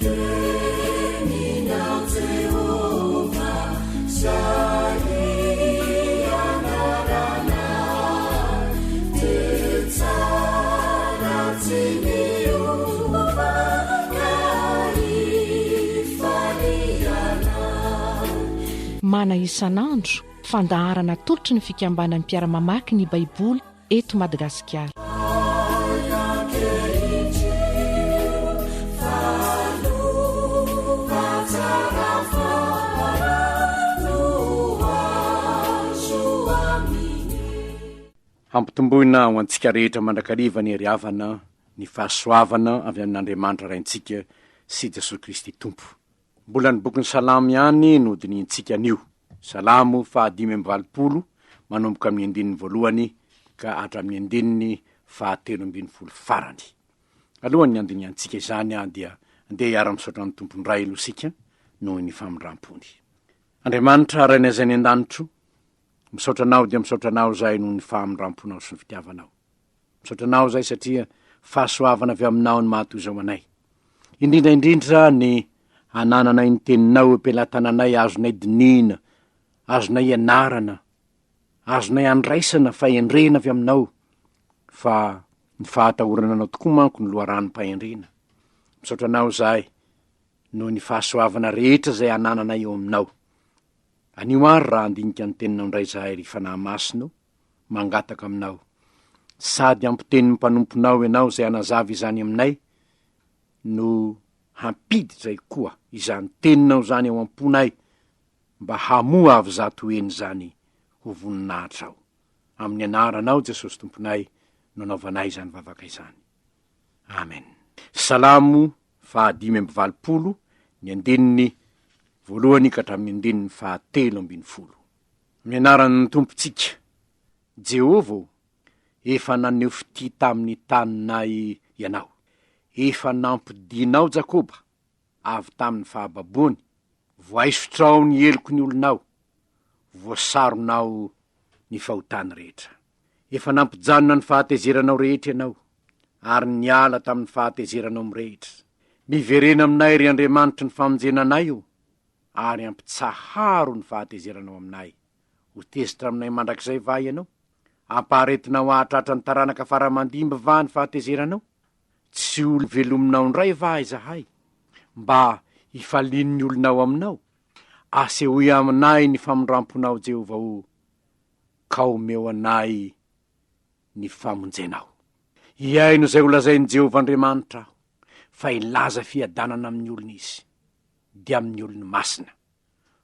Teninao Jehovah, izay ianaranay, dia tsara tsy miova ka ifalianay. Mana isan'andro, fandaharana atolotry ny fikambanan'ny mpiara-mamaky ny Baiboly eto Madagasikara. Hampitomboina ho antsika rehetra mandrakariva ny hery havana, ny fahasoavana avy amin'Andriamanitra Raintsika sy Jesoa Kristy Tompo. Mbola ny bokin'ny Salamo ihany no dinihintsika anio. Salamo faha-85, manomboka amin'ny andininy voalohany ka hatramin'ny andininy faha-13 farany. Alohan'ny handinihantsika izany dia andeha hiara-misaotra ny Tompo indray aloha isika noho ny famindram-pony. Andriamanitra Rainay izay any an-danitro, misaotra Anao dia misaotra Anao izahay noho ny famindram-ponao sy ny fitiavanao. Misaotra anao izay satria fahasoavana avy aminao ny maha toy izao anay. Indrindra indrindra ny anananay ny teninao eo am-pelatananay azonay dinihina, azonay ianarana, azonay andraisana fahendrena avy aminao fa ny fahatahorana anao tokoa manko ny loharanom-pahendrena. Misaotra anao izahay noho ny fahasoavana rehetra izay anananay eo aminao. Anio ary raha handinika ny teninao indray izahay ry Fanahy Masina o, mangataka aminao, sady hampiteny ny mpanomponao ianao izay hanazava izany aminay, no hampiditra koa izany teninao izany ao am-ponay, mba hamoa avy zato heny izany ho voninahitrao. Amin'ny anaranao Jesosy Tomponay no anaovanay izany vavaka izany. Amen. Salamo faha 85, ny andininy voalohany ka hatramin'ny andininy faha 13. Amin'ny anaran'ny Tompontsika, Jehovah ô, efa naneho fitia tamin'ny taninay Ianao. Efa nampodianao Jakoba avy tamin'ny fahababoany, voaisotrao ny heloky ny olonao, voasaronao ny fahotany rehetra. Efa nampijanona ny fahatezeranao rehetra Ianao, ary niala tamin'ny fahatezeranao mirehitra. Miverena aminay, ry Andriamanitry ny famonjena anay ô, ary ampitsaharo ny fahatezeranao aminay. Ho tezitra aminay mandrakizay va ianao? Ampaharetinao hahatratra ny taranaka fara aman-dimby va ny fahatezeranao? Tsy ho velominao indray va izahay, mba hifalian'ny olonao aminao? Asehoy aminay ny famindram-ponao, Jehovah o, ka omeo anay ny famonjenao. Hihaino izay holazain'i Jehovah Andriamanitra aho, fa hilaza fiadanana amin'ny olona izy. dia amin'ny olony masina.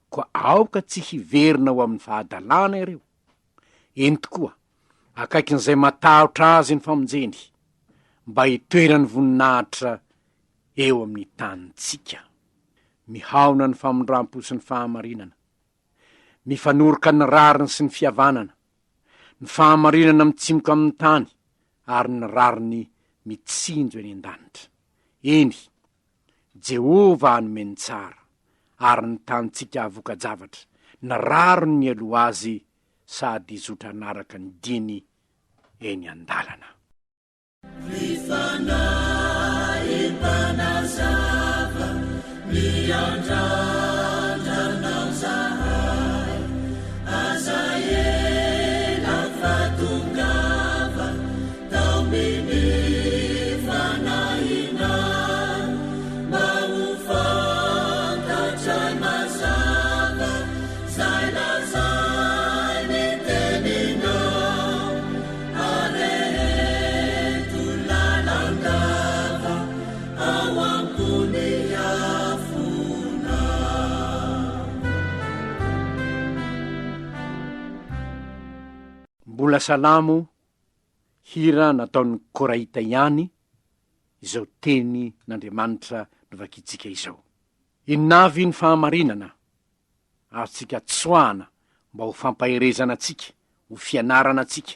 Koa aoka tsy hiverina ho amin'ny fahadalana ireo. Eny tokoa, akaikin'izay matahotra azy ny famonjeny, mba hitoeran'ny voninahitra eo amin'ny tanintsika. Mihaona ny famindrampo sy ny fahamarinana. Mifanoroka ny rariny sy ny fihavanana. Ny fahamarinana mitsimoka amin'ny tany ary ny rariny mitsinjo eny an-danitra. Eny, Jehovah hanome ny tsara, ary ny tanintsika hahavoka-javatra, ny rariny nialoha azy sady hizotra hanaraka ny diany eny an-dalana. Ry Fanahy Mpanazava, miandrandra Anao zahay, aza ela fa tongava. Mbola salamo Hira nataon'ny Koraita ihany izao teny n'Andriamanitra novakintsika izao. Inona avy ny fahamarinana azontsika tsoahana mba ho fampaherezana antsika, ho fianarana antsika,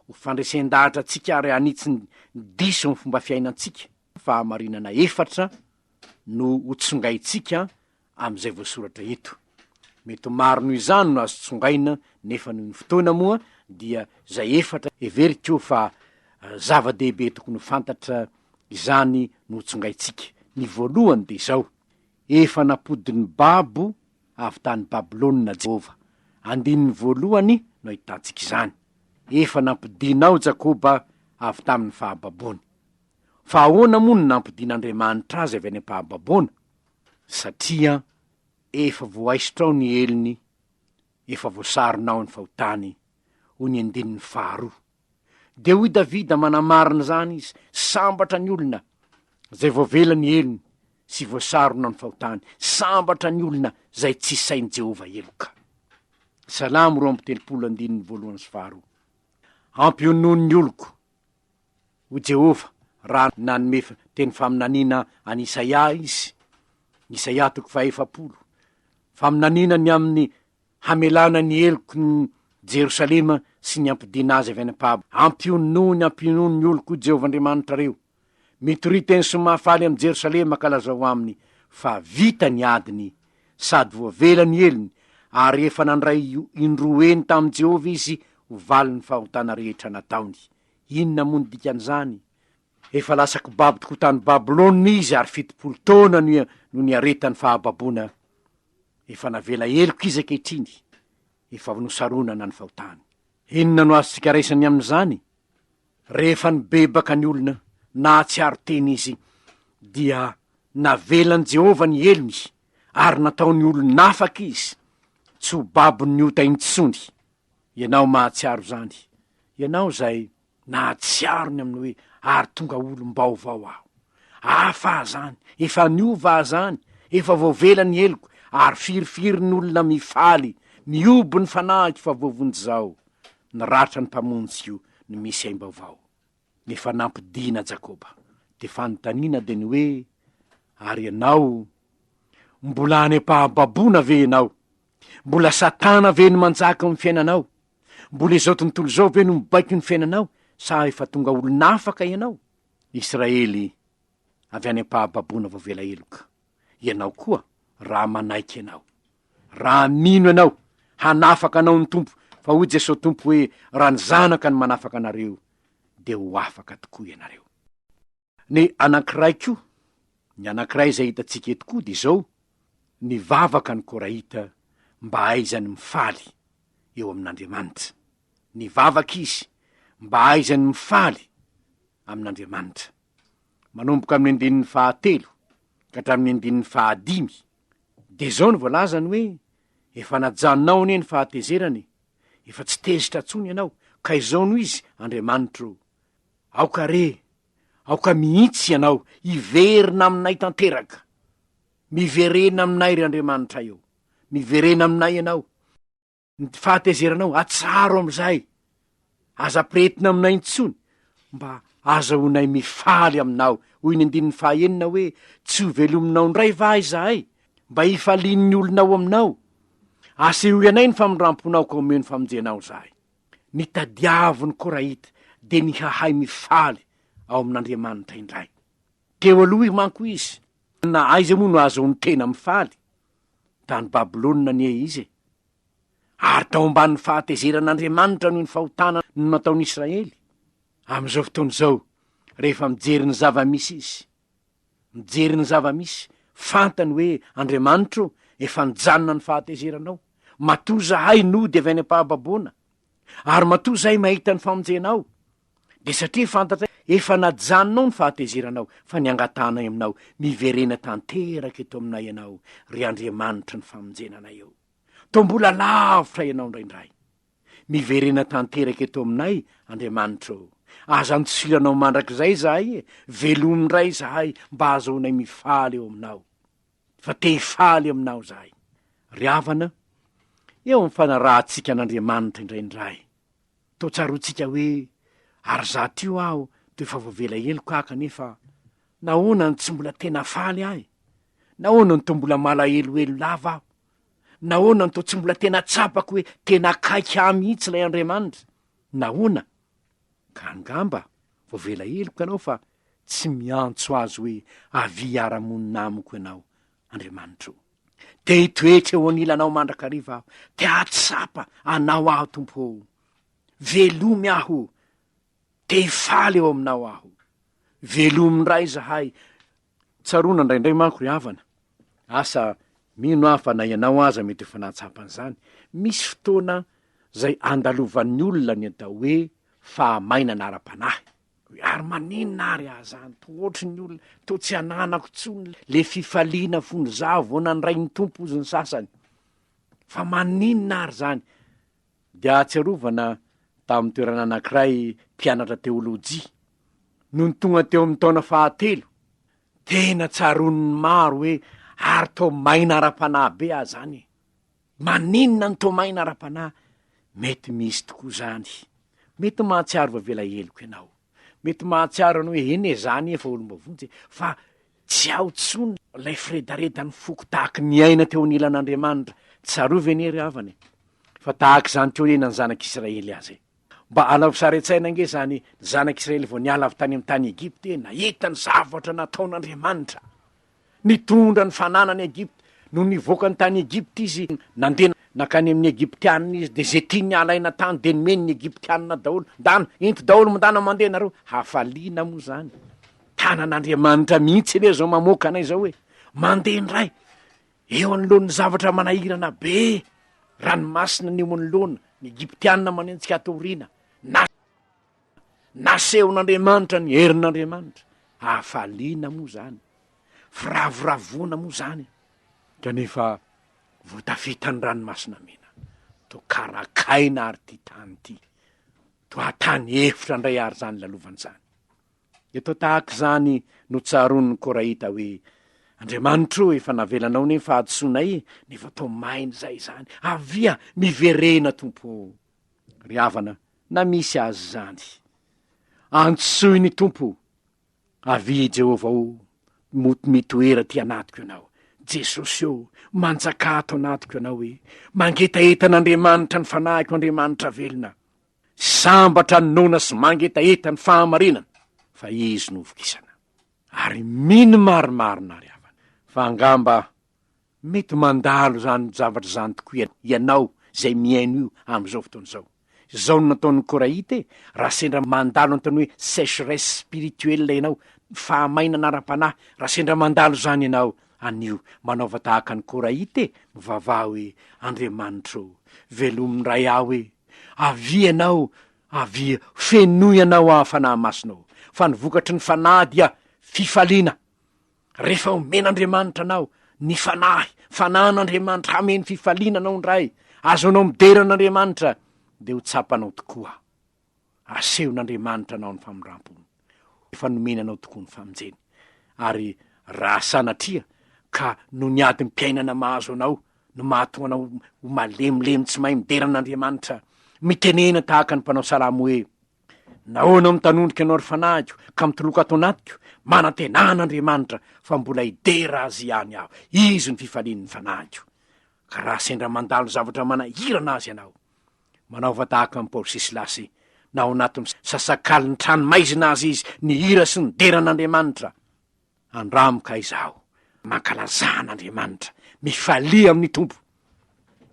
ho fandresen-dahatra antsika ary hanitsy ny diso amin'ny fomba fiainantsika? Fahamarinana efatra no hotsongaintsika amin'izay voasoratra eto. Mety ho maro noho izany no azo tsongaina nefa noho ny fotoana moa dia izay efatra heveriko fa zava-dehibe tokony ho fantatra izany no ho tsongaintsika. Ny voalohany dia izao. Efa nampodin'ny babo avy tany Babylona Jehovah. Andininy voalohany no ahitantsika izany. Efa nampodianao Jakoba avy tamin'ny fahababoany. Fa ahoana moa no nampodian'Andriamanitra azy avy any am-pahababoana? Satria efa voaisotrao ny helony, efa voasaronao ny fahotany, hoy ny andininy faharoa. Dia hoy Davida manamarina izany izy, Sambatra ny olona izay voavela ny helony sy voasarona ny fahotany, sambatra ny olona izay tsy sain'i Jehovah heloka. Salamo 32 andininy voalohany sy faharoa. Ampionony ny oloko, hoy Jehovah raha nanome teny faminaniana an'i Isaia izy. Isaia toko fahaefapolo. Faminaniana ny amin'ny hamelana ny heloky ny Jerosalema sy ny hampodiana azy avy any am-pahab. Ampionony, ampionony ny oloko, hoy Jehovah Andriamanitrareo. Mitoria teny soa mahafaly amin'i Jerosalema ka lazao aminy fa vita ny adiny sady voavela ny helony, ary efa nandray indroa heny tamin'i Jehovah izy ho valin'ny fahotana rehetra nataony. Inona moa no dikan'izany? Efa lasa kibabo tokoa tany Babylona izy ary 70 taona no niaretany fahababoana. Efa navela heloka izy ankehitriny, efa nosaronana ny fahotany. Inona no azontsika raisiny amin'izany? Rehefa nibebaka ny olona, nahatsiaro tena izy, dia navelan'i Jehovah ny helony ary nataony olon'afaka izy, tsy ho babon'ny ota intsony. Ianao mahatsiaro izany, ianao izay Nahatsiaro ny amin'ny hoe ary tonga olom-baovao aho. Hafa aho zany, efa niova aho zany, efa voavela ny heloko, ary firifiry ny olona mifaly, mihoby ny fanahiko fa voavonjy izao, ny ratra ny Mpamonjiko no misy aim-baovao. Efa nampodiana Jakoba. Dia fanontaniana dia ny hoe, ary ianao, mbola any am-pahababoana ve ianao? Mbola Satana ve no manjaka ao amin'ny fiainanao? Mbola izao tontolo izao ve no mibaiko ny fiainanao sa efa tonga olon'afaka ianao? Israely avy any am-pahababoana voavela heloka. Ianao koa raha manaiky ianao. Raha mino ianao, hanafaka anao ny Tompo, fa hoy Jesoa Tompo hoe raha ny Zanaka no manafaka anareo dia ho afaka tokoa ianareo. Ny anankiray koa, ny anankiray izay hitantsika eto koa dia izao, nivavaka ny Korahita mba hahaizany mifaly eo amin'Andriamanitra. Nivavaka izy mba hahaizany mifaly amin'Andriamanitra. Manomboka amin'ny andininy fahatelo ka hatramin'ny andininy fahadimy, dia izao no voalazany hoe, Efa najanonao anie ny fahatezerana e, efa tsy tezitra intsony ianao, ka izao no izy, Andriamanitro ô, Aoka re, aoka mihitsy ianao hiverina aminay tanteraka. Miverena aminay ry Andriamanitray ô. Miverena aminay ianao. Ny fahatezeranao atsaharo amin'izay. Aza ampirehetina aminay intsony mba azahoanay mifaly aminao. Hoy ny andininy fahaenina hoe, Tsy ho velominao indray va izahay mba hifalian'ny olona ao aminao? Asehoy anay ny famindram-ponao ka omeo ny famonjenao izahay. Ny tadiavin'ny Korahita dia ny hahay mifaly ao amin'Andriamanitra indray. Teo aloha manko izy, na aiza moa no ahazoany tena mifaly? Tany Babylona anie izy e! Ary tao ambanin'ny fahatezeran'Andriamanitra noho ny fahotana no nataon'Israely. Amin'izao fotoana izao, rehefa mijery ny zava-misy izy, mijery ny zava-misy, fantany hoe Andriamanitro, efa nijanona ny fahatezeranao. Matoa zahay nody avy any am-pahababoana, ary matoa zahay mahita ny famonjenao, dia satria fantatray efa najanonao ny fahatezeranao, fa ny angatahanay aminao, miverena tanteraka eto aminay ianao, ry Andriamanitry ny famonjena anay eo. Toa mbola lavitra ianao indraindray. Miverena tanteraka eto aminay, Andriamanitra ô. Aza antsiranao mandrakizay izahay e, velomy indray izahay mba hahazoanay mifaly eo aminao. Fa te hifaly aminao izahay. Ry havana, eo amin'ny fanarahantsika an'Andriamanitra indraindray, toa tsaroantsika hoe, ary izaho tio aho toa efa voavela heloka aho kanefa nahoana no tsy mbola tena faly ahy? Nahoana no toa mbola malahelohelo lava aho? Nahoana no toa tsy mbola tena tsapako hoe tena akaiky ahy mihitsy ilay Andriamanitra? Nahoana? Ka angamba voavela heloka ianao fa tsy miantso azy hoe avia hiara-monina amiko ianao, Andriamanitro. Te hitoetra eo anilanao mandrakariva aho. Te hahatsapa anao aho, Tompo ô. Velomy aho. Te hifaly eo aminao aho. Velomy indray izahay. Tsaroana indraindray manko ry havana. Asa, mino aho fa na ianao aza mety efa nahatsapa an'izany, misy fotoana izay andalovan'ny olona ny atao hoe fahamainana ara-panahy. Hoe ary maninona ary aho zany, toa ohatry ny olona, toa tsy ananako intsony le fifaliana fony izaho vao nandray ny Tompo hozy ny sasany. Fa maninona ary zany? Dia ahatsiarovana tamin'ny toerana anankiray mpianatra teolojia, nony tonga teo amin'ny taona fahatelo, tena tsaroan'ny maro hoe ary toa maina ara-panahy be aho zany e. Maninona ny toa maina ara-panahy? Mety misy tokoa izany. Mety mahatsiaro voavela heloka ianao. Mety mahatsiaro anao hoe eny e, za anie efa olom-boavonjy e, fa tsy ao intsony ilay firedaredan'ny foko tahaky ny aina teo anilan'Andriamanitra. Tsarovy anie ry havana e, fa tahaka izany teo anie na ny zanak'Israely aza e. Mba alaivo sary an-tsaina ange izany ny zanak'Israely vao niala avy tany amin'ny tany Egypta e, nahita ny zavatra nataon'Andriamanitra. Nitondra ny fananany Egypta. Nony nivoaka ny tany Egypta izy, nandeha nankany amin'ny Egyptianina izy, dia izay tiany halaina tany dia nomeny ny Egyptianina daholo. Ndana, ento daholo, mandana mandeha nareo. Hafaliana moa izany. Tanan'Andriamanitra mihitsy anie izao mamoaka anay izao e. Mandeha indray. Eo anoloan'ny zavatra manahirana be, ranomasina ny eo anoloana, ny Egyptianina manenjika ato aoriana. Na Nasehon'Andriamanitra ny herin'Andriamanitra. Hafaliana moa izany, firavoravoana moa izany, kanefa vao tafita ny ranomasina mena, toa karakaina ary ity tany ity, toa tany efitra indray ary izany lalovana izany. Dia toa tahaka izany no tsaroan'ny Korahita hoe, Andriamanitro ô, efa navelanao anie ny fahadisoanay e, nefa toa maina izay izany. Avia, miverena Tompo ô. Ry havana, na misy aza izany. Antsoy ny Tompo, Avia i Jehovah ô, mitoera aty anatiko Ianao. Jesosy ô, manjakà ato anatiko Ianao e. Mangetaheta an'Andriamanitra ny fanahiko, Andriamanitra velona. Sambatra ny noana sy mangetaheta ny fahamarinana, fa Izy no vokisana. Ary mino marimarina ry havana, fa angamba Mety mandalo izany zavatra izany tokoa ianao izay mihaino io amin'izao fotoana izao. Izao no nataon'ny Korahita e, raha sendra mandalo ny hoe sécheresse spirituelle ianao, fahamainana ara-panahy, raha sendra mandalo izany ianao anio, manaova tahaka ny Korahita e, mivavaha hoe, Andriamanitra ô, velomy indray aho e, avia ianao, avia, fenoy anao aho Fanahy Masina ô, fa ny vokatry ny Fanahy dia fifaliana, Rehefa omen'Andriamanitra anao ny Fanahy, Fanahin'Andriamanitra hameno fifaliana anao indray, azonao midera an'Andriamanitra, dia ho tsapanao tokoa. Asehon'Andriamanitra anao ny famindram-pony. Efa nomeny anao tokoa ny famonjeny. Ary raha sanatria ka noho ny adim-piainana mahazo anao no mahatonga anao ho malemilemy tsy mahay midera an'Andriamanitra, mitenena tahaka ny mpanao salamo hoe, Nahoana no mitanondrika anao ry fanahiko ka mitoloka ato anatiko? Manantenà an'Andriamanitra fa mbola hidera Azy ihany aho. Izy no fifalian'ny fanahiko. Ka raha sendra mandalo zavatra manahirana azy ianao, manaova tahaka an'i Paoly sy Silasy, na ao anatin'ny sasakalin'ny tranomaizina aza izy, nihira sy nidera an'Andriamanitra. Andramo ka izaho mankalazà an'Andriamanitra, mifalia amin'ny Tompo.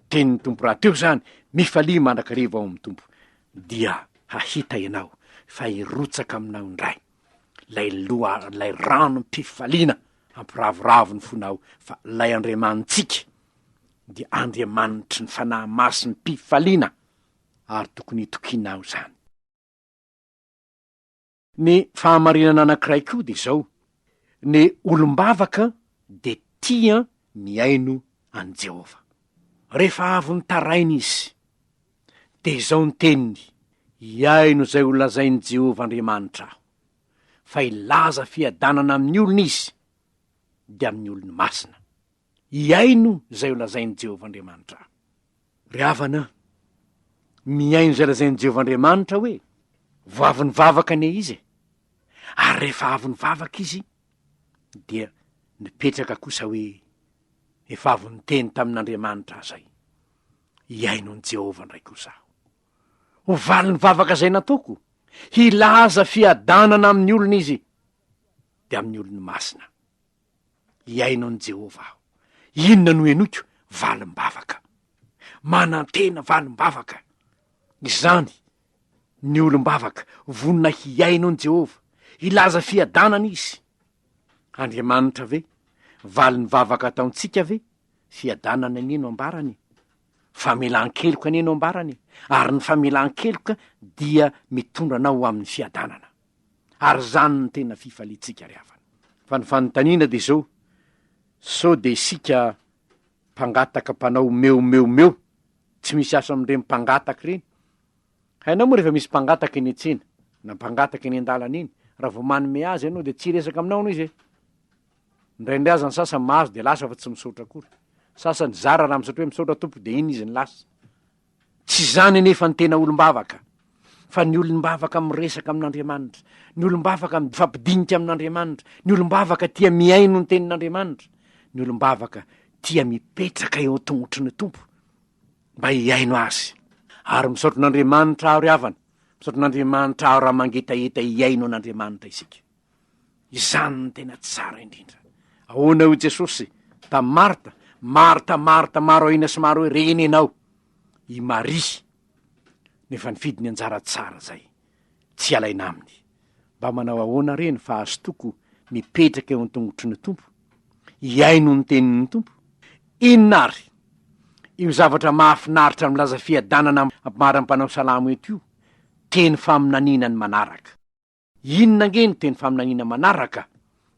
Tenin'ny Tompo rahateo izany, mifalia mandrakariva ao amin'ny Tompo, dia hahita ianao fa hirotsaka aminao indray ilay loha, ilay ranom-pifaliana hampiravoravo ny fonao, fa ilay Andriamanitsika dia Andriamanitry ny Fanahy Masim-pifaliana, ary tokony hitokianao izany. Ny fahamarinana anankiray koa dia izao, ny olom-bavaka dia tia mihaino an'i Jehovah. Rehefa avy nitaraina izy, dia izao ny teniny, Hihaino izay holazain'i Jehovah Andriamanitra aho, fa hilaza fiadanana amin'ny olony izy, dia amin'ny olony masina. Hihaino izay holazain'i Jehovah Andriamanitra aho. Ry havana a, mihaino izay lazain'i Jehovah Andriamanitra hoe, vao avy nivavaka anie izy e. Ary rehefa avy nivavaka izy, dia nipetraka kosa hoe, efa avy niteny tamin'Andriamanitra aho izay. Hihaino an'i Jehovah indray kosa aho. Ho valin'ny vavaka izay nataoko, hilaza fiadanana amin'ny olona izy, dia amin'ny olony masina. Hihaino an'i Jehovah aho. Inona no henoiko? Valim-bavaka. Manantena valim-bavaka. Izany ny olom-bavaka, vonona hihaino an'i Jehovah, hilaza fiadanana izy. Andriamanitra ve? Valin'ny vavaka ataontsika ve? Fiadanana anie no ambarany e! Famelan-keloka anie no ambarany e! Ary ny famelan-keloka dia mitondra anao ho amin'ny fiadanana. Ary izany no tena fifaliantsika ry havana. Fa ny fanontaniana dia izao, sao dia isika mpangataka mpanao omeo omeo omeo, tsy misy asa amin'ireny mpangataka ireny? Hainao moa rehefa misy mpangataka eny an-tsena, na mpangataka eny an-dalana eny, raha vao manome azy ianao dia tsy hiresaka aminao aloha izy e! Indraindray aza ny sasany mahazo dia lasa fa tsy misaotra akory. Sasany zara raha misaotra hoe misaotra tompoko dia iny izy no lasa. Tsy izany anefa ny tena olom-bavaka, fa ny olom-bavaka miresaka amin'Andriamanitra, ny olom-bavaka mifampidinika amin'Andriamanitra, ny olom-bavaka tia mihaino ny tenin'Andriamanitra, ny olom-bavaka tia mipetraka eo an-tongotry ny Tompo mba hihaino Azy. Ary misaotra an'Andriamanitra aho ry havana, misaotra an'Andriamanitra aho raha mangetaheta hihaino an'Andriamanitra isika. Izany no tena tsara indrindra. Ahoana hoy Jesosy tamin'i Marta? Marta, Marta, maro ahiana sy maro hoe reny ianao. I Maria nefa nifidy ny anjara tsara izay tsy alaina aminy. Mba manao ahoana re ny fahazotoako mipetraka eo an-tongotry ny Tompo, hihaino ny tenin'ny Tompo? Inona àry io zavatra mahafinaritra milaza fiadanana ampimarin'ny mpanao salamo eto io? Teny faminaniana ny manaraka. Inona ange no teny faminaniana manaraka?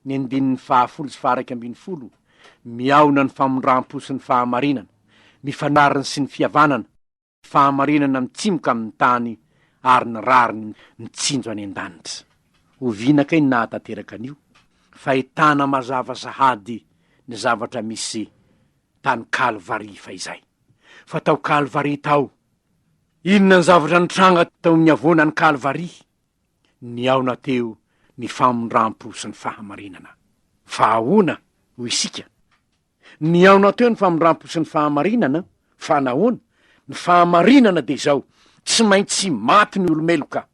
Ny andininy fahafolo sy faharaika ambinifolo, Mihaona ny famindrampo sy ny fahamarinana, mifanariny sy ny fihavanana, ny fahamarinana mitsimoka amin'ny tany ary ny rariny mitsinjo any an-danitra. Oviana kay ny nahatanteraka an'io? Fahitana mazava sahady ny zavatra misy tany Kalvary fahizay. Fa tao Kalvary tao, inona ny zavatra nitranga tao amin'ny havoanan'i Kalvary? Nihaona teo ny famindrampo sy ny fahamarinana. Fa ahoana hoy isika? Nihaona teo ny famindrampo sy ny fahamarinana, fa nahoana? Ny fahamarinana dia izao, tsy maintsy maty ny olo-meloka.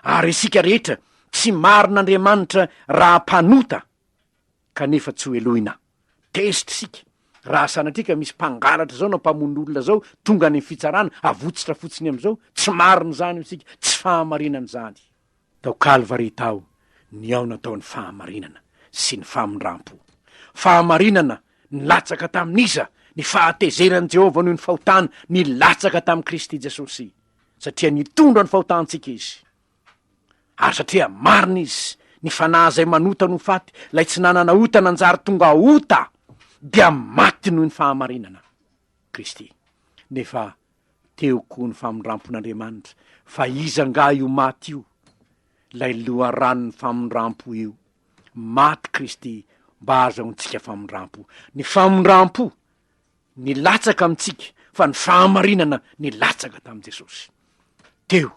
Ary isika rehetra tsy marina Andriamanitra raha mpanota. kanefa tsy ho helohina. Tezitra isika raha sanatria ka misy mpangalatra zao na mpamono olona zao tonga any amin'ny fitsarana, avotsitra fotsiny amin'izao, tsy marina izany hoy isika, tsy fahamarinana izany. Tao Kalvary tao nihaona tao ny fahamarinana sy ny famindrampo. Fahamarinana nilatsaka tamin'iza? Ny fahatezeran'i Jehovah noho ny fahotana nilatsaka tamin'i Kristy Jesosy, satria nitondra ny fahotantsika Izy. Ary satria marina izy, ny fanahy izay manota no faty, ilay tsy nanana ota nanjary tonga ota, dia maty noho ny fahamarinana. Kristy. Nefa teo koa ny famindrampon'Andriamanitra, fa iza angaha io maty io? Ilay loharanon'ny famindrampo io. Maty Kristy mba hahazahoantsika famindrampo. Ny famindrampo nilatsaka amintsika fa ny fahamarinana nilatsaka tamin'i Jesosy. Teo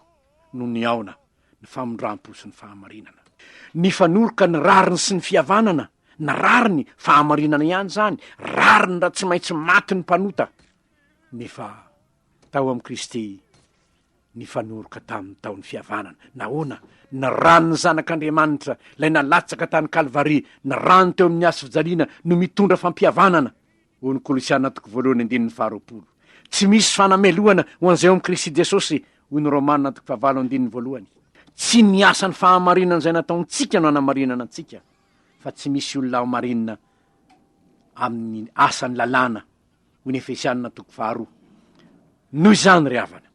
no nihaona ny famindrampo sy ny fahamarinana. Nifanoroka ny rariny sy ny fihavanana, ny rariny, fahamarinana ihany izany, rariny raha tsy maintsy maty ny mpanota. Nefa tao amin'i Kristy nifanoroka taminy tao ny fihavanana. Nahoana? Ny ran'ny Zanak'Andriamanitra, ilay nalatsaka tany Kalvary, ny rany teo amin'ny hazo fijaliana no mitondra fampihavanana. Hoy ny Kolosiana toko voalohany andininy faharoapolo. Tsy misy fanamelohana ho an'izay ao amin'i Kristy Jesosy, hoy ny Romana toko fahavalo andininy voalohany. Tsy ny asan'ny fahamarinana izay nataontsika no anamarinana antsika, fa tsy misy olona hamarinina amin'ny asan'ny lalàna, hoy ny Efesiana toko faharoa. Noho izany, ry havana,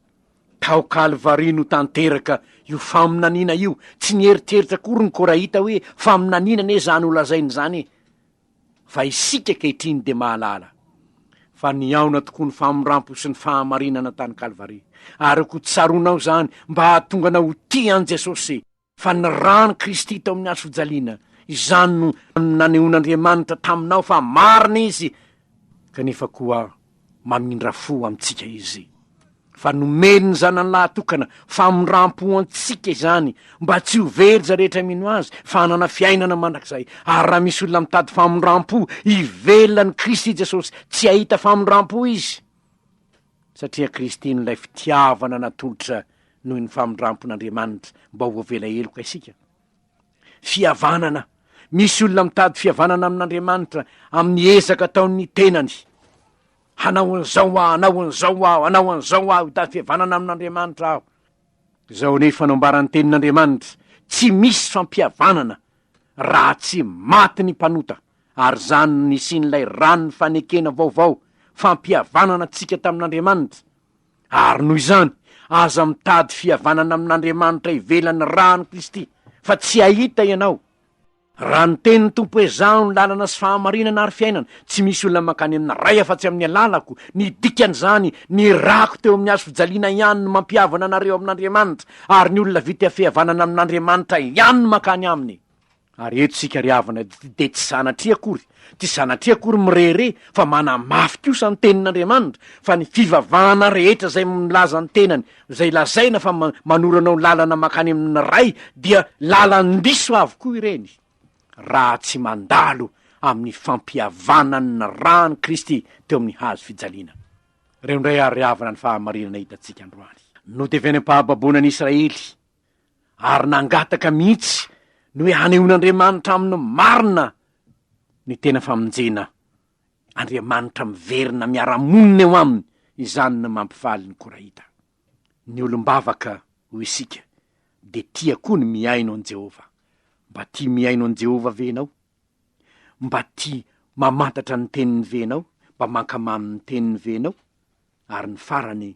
tao Kalvary no tanteraka io faminaniana io. Tsy nieritreritra akory ny Korahita hoe faminaniana anie izany holazainy izany e. Fa isika ankehitriny dia mahalala fa nihaona tokoa ny famindrampo sy ny fahamarinana tany Kalvary. Ary aoka ho tsaroanao izany mba hahatonga anao ho tia an'i Jesosy. Fa ny ran'i Kristy tao amin'ny hazo fijaliana, izany no nanehoan'Andriamanitra taminao fa marina Izy, kanefa koa mamindra fo amintsika Izy. Fa nomeny ny Zanany lahatokana famindrampo antsika izany, mba tsy ho very izay rehetra mino Azy, fa hanana fiainana mandrakizay. Ary raha misy olona mitady famindrampo ivelan'i Kristy Jesosy, tsy hahita famindrampo izy, satria Kristy no ilay fitiavana natolotra noho ny famindrampon'Andriamanitra mba ho voavela heloka isika. Fihavanana. Misy olona mitady fihavanana amin'Andriamanitra amin'ny ezaka ataon'ny tenany. Hanao an'izao aho, hanao an'izao aho, hanao an'izao aho, hitady fihavanana amin'Andriamanitra aho. Izao anefa no ambaran'ny tenin'Andriamanitra, tsy misy fampihavanana raha tsy maty ny mpanota. Ary izany no nisian'ilay ran'ny fanekena vaovao, fampihavanana antsika tamin'Andriamanitra. Ary noho izany, aza mitady fihavanana amin'Andriamanitra ivelan'ny ran'i Kristy, fa tsy hahita ianao. Raha niteny ny Tompo hoe, Izaho no lalana sy fahamarinana ary fiainana, tsy misy olona mankany amin'ny Ray afa-tsy amin'ny alalako, ny dikan'izany, ny rako teo amin'ny hazo fijaliana ihany no mampihavana anareo amin'Andriamanitra, ary ny olona vita fihavanana amin'Andriamanitra ihany no mankany Aminy. Ary eto isika ry havana dia tsy sanatria akory, tsy sanatria akory mirehareha fa manamafy kosa ny tenin'Andriamanitra fa ny fivavahana rehetra izay milaza ny tenany, izay lazaina fa manoro anao lalana mankany amin'ny Ray dia lalan-diso avokoa ireny raha tsy mandalo amin'ny fampihavanan'ny ran'i Kristy teo amin'ny hazo fijaliana. Ireo indray ary ry havana ny fahamarinana hitantsika androany. Noteven'ny am-pahababoana ny Israely ary nangataka mihitsy ny hoe hanehoan'Andriamanitra aminy marina ny tena famonjena, Andriamanitra miverina miara-monina eo aminy, izany no mampifaly ny Korahita. Ny olom-bavaka, hoy isika, dia tia koa ny mihaino an'i Jehovah. Mba tia mihaino an'i Jehovah ve ianao? Mba tia mamantatra ny teniny ve ianao? Mba mankamamy ny teniny ve ianao? Ary ny farany,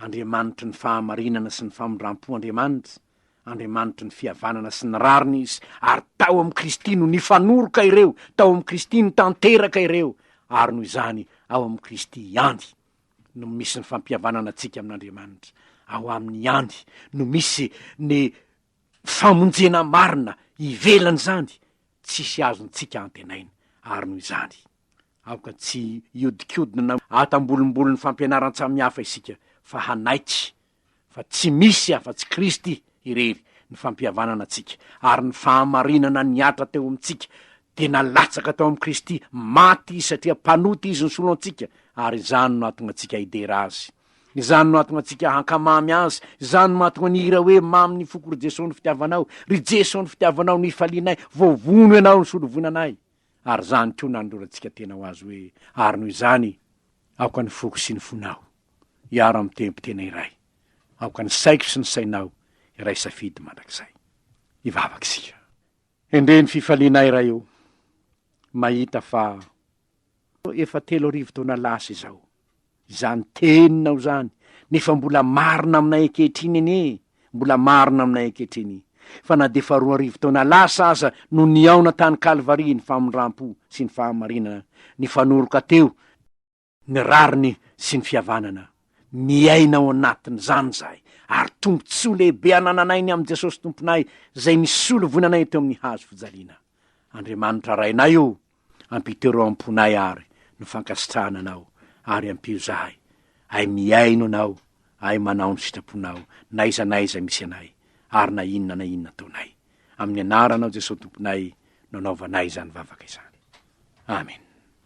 Andriamanitry ny fahamarinana sy ny famindrampo Andriamanitra, Andriamanitry ny fihavanana sy ny rariny Izy, ary tao amin'i Kristy no nifanoroka ireo, tao amin'i Kristy no tanteraka ireo, ary noho izany ao amin'i Kristy ihany no misy ny fampihavanana antsika amin'Andriamanitra, ao Aminy ihany no misy ny famonjena marina, ivelan'izany tsisy azontsika antenaina, ary noho izany. Aoka tsy hiodikodina na hatambolimbolin'ny fampianaran-tsamihafa isika fa hanaiky fa tsy misy afa-tsy Kristy irery ny fampihavanana antsika, ary ny fahamarinana nihatra teo amintsika dia nalatsaka tao amin'i Kristy, maty Izy satria mpanota Izy nisolo antsika, ary izany no hahatonga antsika hidera Azy. Izany no hahatonga antsika hankamamy Azy, izany no mahatonga ny hira hoe Mamy ny foko ry Jeso ny fitiavanao, ry Jeso ny fitiavanao no ifalianay, voavono Ianao nisolo voina anay. Ary izany koa nanolorantsika tena ho azy hoe, Ary noho izany, aoka ny foko sy ny fonao hiara-mitempo tena iray, aoka ny saiko sy ny sainao hiray safidy mandrakizay. Hivavaka isika. Endrey ny fifalianay, Ray ô, mahita fa efa 3000 taona lasa izao Izany teninao izany, nefa mbola marina aminay ankehitriny anie e, mbola marina aminay ankehitriny. Fa na dia efa 2000 taona lasa aza no nihaona tany Kalvary ny famindrampo sy ny fahamarinana, nifanoroka teo ny rariny sy ny fihavanana, miaina ao anatin'izany izahay, ary tombontsoa lehibe anananay ny amin'i Jesosy Tomponay izay nisolo voina anay teo amin'ny hazo fijaliana. Andriamanitra Rainay o, Ampitero am-ponay ary ny fankasitrahana Anao ary ampio izahay ay mihaino Anao ay manao ny sitraponao n'aiza n'aiza misy anay ary na inona na inona ataonay. Amin'ny anaranao Jesoa Tomponay no anaovanay izany vavaka izany. Amen.